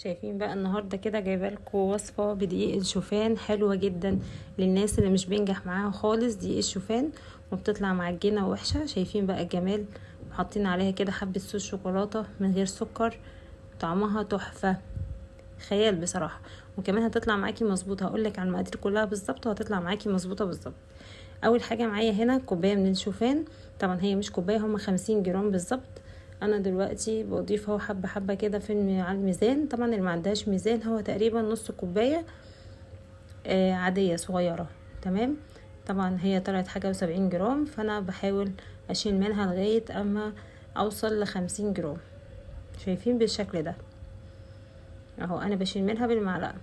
شايفين بقى النهارده كده جايبه لكم وصفه بدقيق الشوفان حلوة جدا للناس اللي مش بينجح معاها خالص دقيق الشوفان وبتطلع معجنه وحشة. شايفين بقى الجمال، وحاطين عليها كده حبه صوص شوكولاتة من غير سكر، طعمها تحفة خيال بصراحة. وكمان هتطلع معاكي مظبوطة، هقولك على المقادير كلها بالظبط وهتطلع معاكي مظبوطة بالظبط. اول حاجة معايا هنا كوباية من الشوفان، طبعا هي مش كوباية، هما 50 جرام بالظبط. انا دلوقتي بضيف اهو حبه حبه كده في على الميزان، طبعا اللي ما عندهاش ميزان هو تقريبا نص كوباية عادية صغيرة. تمام، طبعا هي طلعت حاجة و70 جرام، فانا بحاول اشيل منها لغاية اما اوصل ل50 جرام. شايفين بالشكل ده اهو، انا بشيل منها بالمعلقه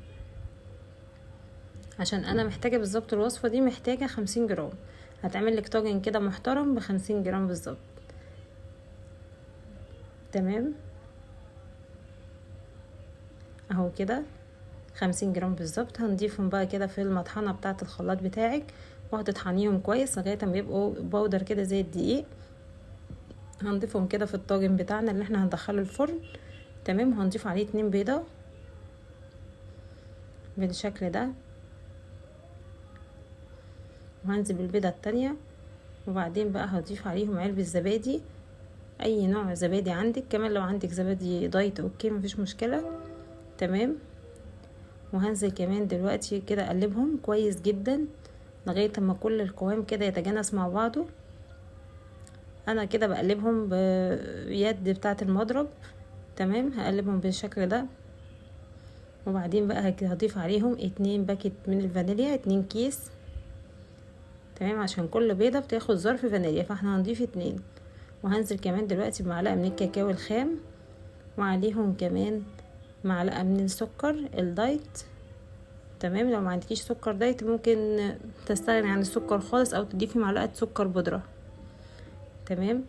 عشان انا محتاجه بالظبط الوصفة دي، محتاجه 50 جرام. هتعمل لك طاجن كده محترم ب50 جرام بالظبط. تمام اهو كده 50 جرام بالظبط. هنضيفهم بقى كده في المطحنه بتاعه الخلاط بتاعك، وهتطحنيهم كويس لغاية ما يبقوا powder كده زي الدقيق. هنضيفهم كده في الطاجن بتاعنا اللي احنا هندخله الفرن. تمام، وهنضيف عليه 2 بيضة بالشكل ده، وهنزل بالبيضه التانية. وبعدين بقى هضيف عليهم علبة زبادي، اي نوع زبادي عندك، كمان لو عندك زبادي diet okay مفيش مشكلة. تمام، وهنزل كمان دلوقتي كده اقلبهم كويس جدا لغاية اما كل القوام كده يتجانس مع بعضه. انا كده بقلبهم بيد بتاعه المضرب. تمام، هقلبهم بالشكل ده. وبعدين بقى هضيف عليهم 2 باكت من الفانيليا، 2 كيس. تمام، عشان كل بيضة بتاخد ظرف فانيليا، فاحنا هنضيف 2. وهنزل كمان دلوقتي بمعلقه من الكاكاو الخام، وعليهم كمان معلقه من السكر ال diet. تمام، لو ما عندكيش سكر diet ممكن تستغني عن السكر خالص، او تضيفي معلقه سكر بودره. تمام،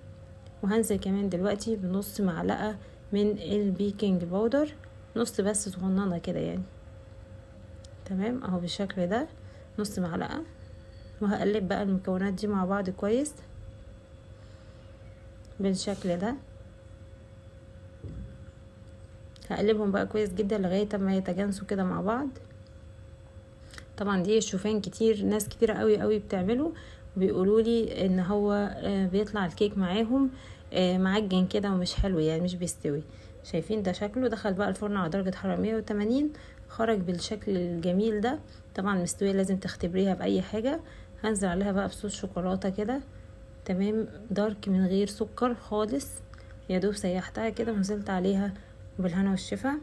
وهنزل كمان دلوقتي بنص معلقه من ال baking powder، نص بس صغننه كده يعني. تمام اهو بالشكل ده، نص معلقه. وهقلب بقى المكونات دي مع بعض كويس بالشكل ده. هقلبهم بقى كويس جدا لغاية ما يتجانسوا كده مع بعض. طبعا دي الشوفان كتير، ناس كتير قوي قوي بتعمله وبيقولوا لي ان هو بيطلع الكيك معاهم معجن كده ومش حلو، يعني مش بيستوي. شايفين ده شكله، دخل بقى الفرن على درجه حرارة 180، خرج بالشكل الجميل ده. طبعا مستوية، لازم تختبريها باي حاجة. هنزل عليها بقى بصوص شوكولاتة كده، تمام، دارك من غير سكر خالص، يا دوب سيحتها كده ونزلت عليها بالهنا والشفا.